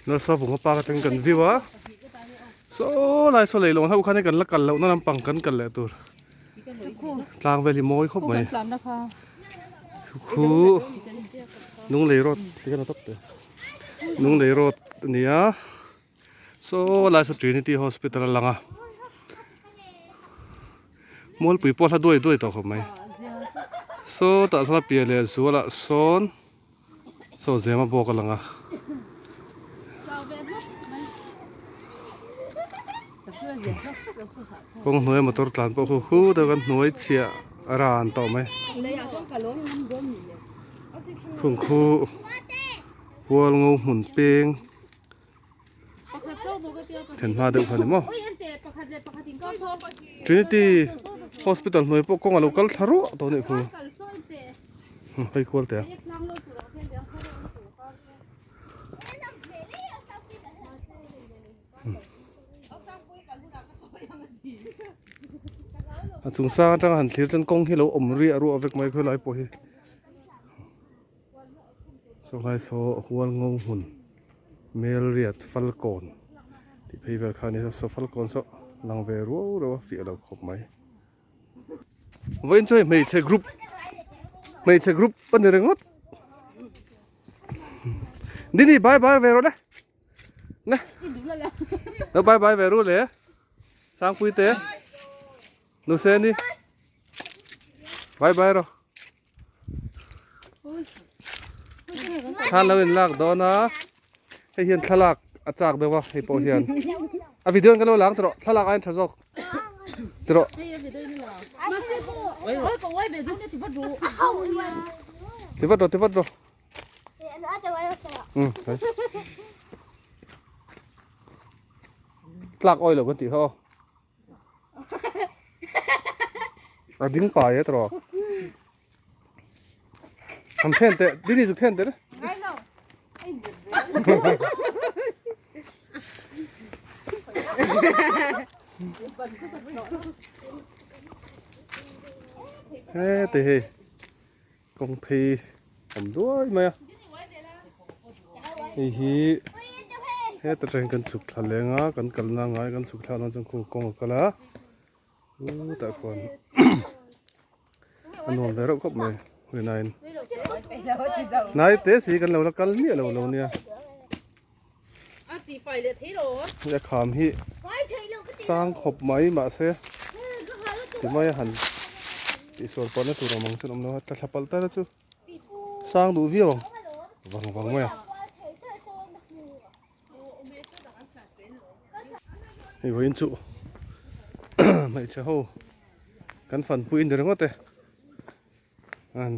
Nalsa vunga park atangin kan view a saw lai saw leihlawn ho khan kan la kal lohna lampang kan kal leh tur tlang vel hi mawi khawp mai khu lunglei road tikhan a tawp teh lunglei road a ni a saw lai saw trinity hospital a lang a mualpui pawh a hla duai duai tawh khawp mai saw tah sawn a pian leh zualah sawn. Saw zema bawk a lang a. Kawng hnuaia motor tlan pawh khu khu deuh kan hnuai chhiah a ran tawh mai. Khung khu kual ngo hmun peng then hma deuh kha ni maw. Trinity Hospital hnuai pawh kawng a lo kal thla ruah tawh a nih khu. Hei kual teh a. A chung sang atanga han thlir chuan kawng hi lo awm riah ruah vek mai khawilai pawh hi. Saw lai saw hual ngo hmun Melriat Falkawn tih phei vel kha a ni a, saw Falkawn saw lang ve ruau reuh a fiah lo khawp mai. Vawiin chu hei hmeichhe group hmeichhe group a ni ringawt. Dini bye bye ve rawh le. Ne. Lo bye bye ve ru le. Sangpui te. Nuseni. Bye bye rawh. Thla lo in lak dawn a hei hian thlalak a chak deuh a hei pawh hian a video in kan lo lang tawh thlalak aiin tha zawk tawh ti vat rawh ti vat rawh um tlak awi lo kan tih kha aw. A ding pai e tawh. An then teh, dini chu then teh le. He te hei kawng phei awm duai mai a. Hei hi heta tang hian kan chhuk thla leng a kan kalna ngai kan chhuk thlak dawn chuan khu kawng a kal a chutah khuan a nuam ve reuh khawp mai rinaiin hnai te si kan lo la kal miah lo lo nia a kham hi sang khawp mai mahse timai a han tihsual pawhna tur awm ang chu an awm lo a tla thla palh ta chu. Sang duh viau ang vang vang mai a. Hei vawiin chu hmeichhe ho kan fanpui ni ringawt e. An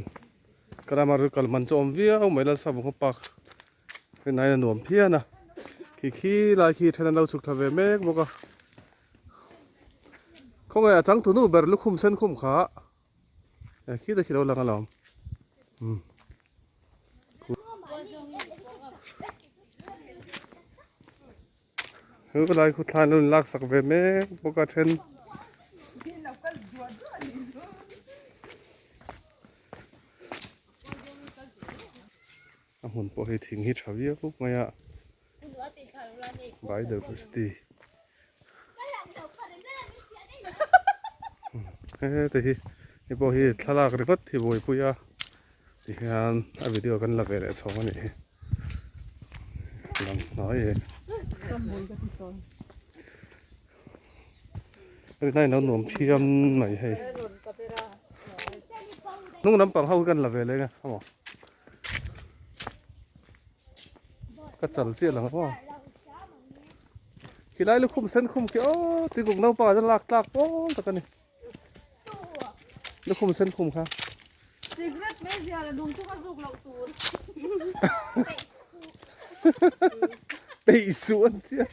ka lama ru kal man chu awm viau mai Lalsavunga park rinai a nuam phian a. Khi khi lai khi then an lo chhuk thla ve mek bawk a. Khawnge a changtunu ber lukhum sen khum kha. Eh khi te khi lo lang alawm. Um. Hu lai khu thlan lo lak sak ve mek bawk a then. A hmun pawh hei thing hi tha viau khawp mai a. Biodiversity. Hete hi hei pawh hi thlalak ringawt hi buaipui a tihian a video kan la ve leh chhawng a nih hi lang hnai e rinai lo nuam phian mai hei hnung lampang ho hi kan la ve leh nge amaw. Ka chal chiah lang aw. Khilai lukhum sen khum khi aw tuikuk naupang ah chuan lak tlak pawl tak a ni. Lukhum sen khum kha. Cigarette mai zia la lung chu ka zuk loh tur. Peih suh an tia.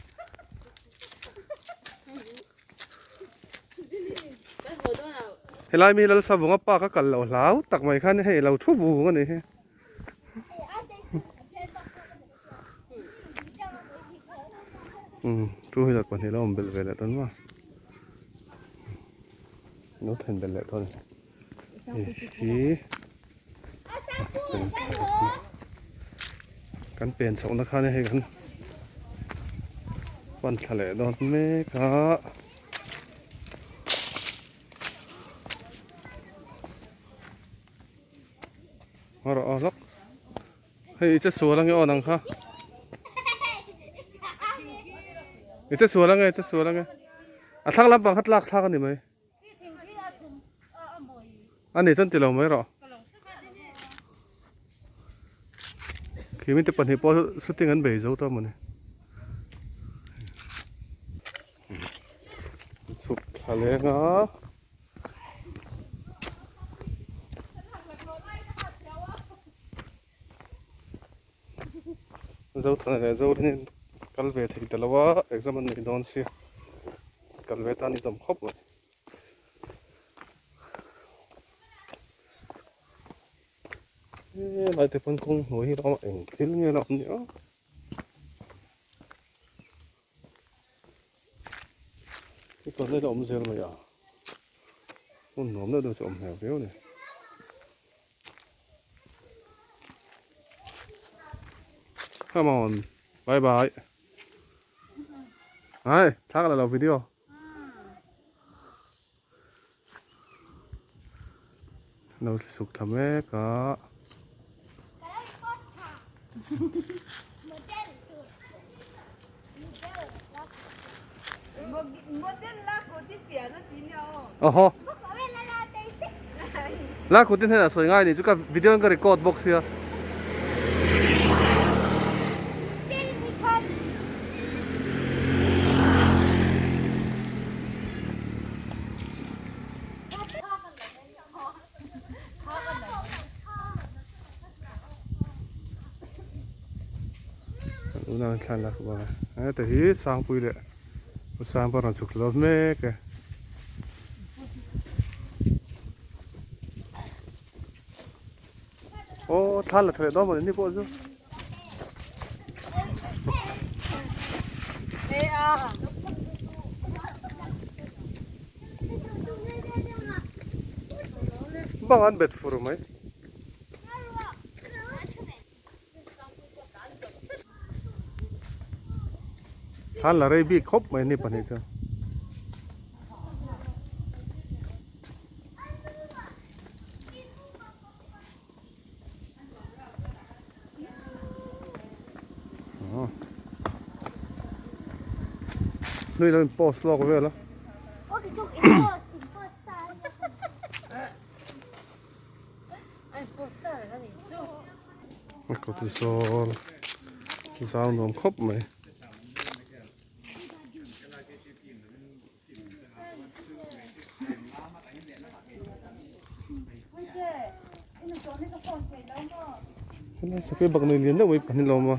Helai mi Lalsavunga pa ka kal loh hlau tak mai khan hei lo thu vung a ni hi. Umm two wheeler pahnih lo awm belh ve leh dawn maw lo thlen belh leh dawn a ni hi kan pen chhohna khan hei kan. Pan thla leh dawn mek a. A rawh a hlawk. Hei i che sual ange aw nang kha. I che sual ange, che sual ange. A thlang lampang kha tlak thlak a ni mai. A ni chuan ti lo mai rawh. Khi mite pahnih pawh shooting an bei zo ta mawni. Chhuk thla leng a. Zothana leh Zorin kal ve thei ta lo a, exam an nei dawn sia kal ve tan i dawm khawp mai. He lai te pawn kawng hnuai hi ram ah eng thil nge la awm ni a. He tawrh lai la awm zel mai a, hmun nuam deuh deuh chu awm hmel viau a ni. Come on bye bye ai thla ka la lo video lo suk thla mek a Oho. La kutin hian a sawi ngai ni chu ka video in ka record bawk sia. Unau in thlan lak bawk a heta hi Sangpui leh U Sangpa rawn chhuk thla dawn mek e. Aw thla la tha leh dawn mawni ni pawh chu. Bang an bet fur mai. Thla la rei bik khawp mai ni pahnih chu. Nui lo in post lawk vel a. A kawt zawl zau nuam khawp mai. Helai sakei bak nei lian deuh mai pahnih lo awm a.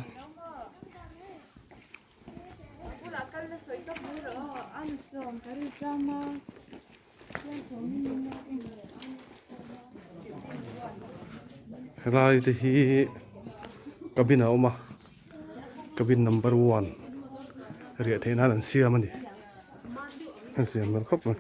Helai te hi cabin a awm a cabin number one riah theih nan an siam a ni an siam hmel khawp mai.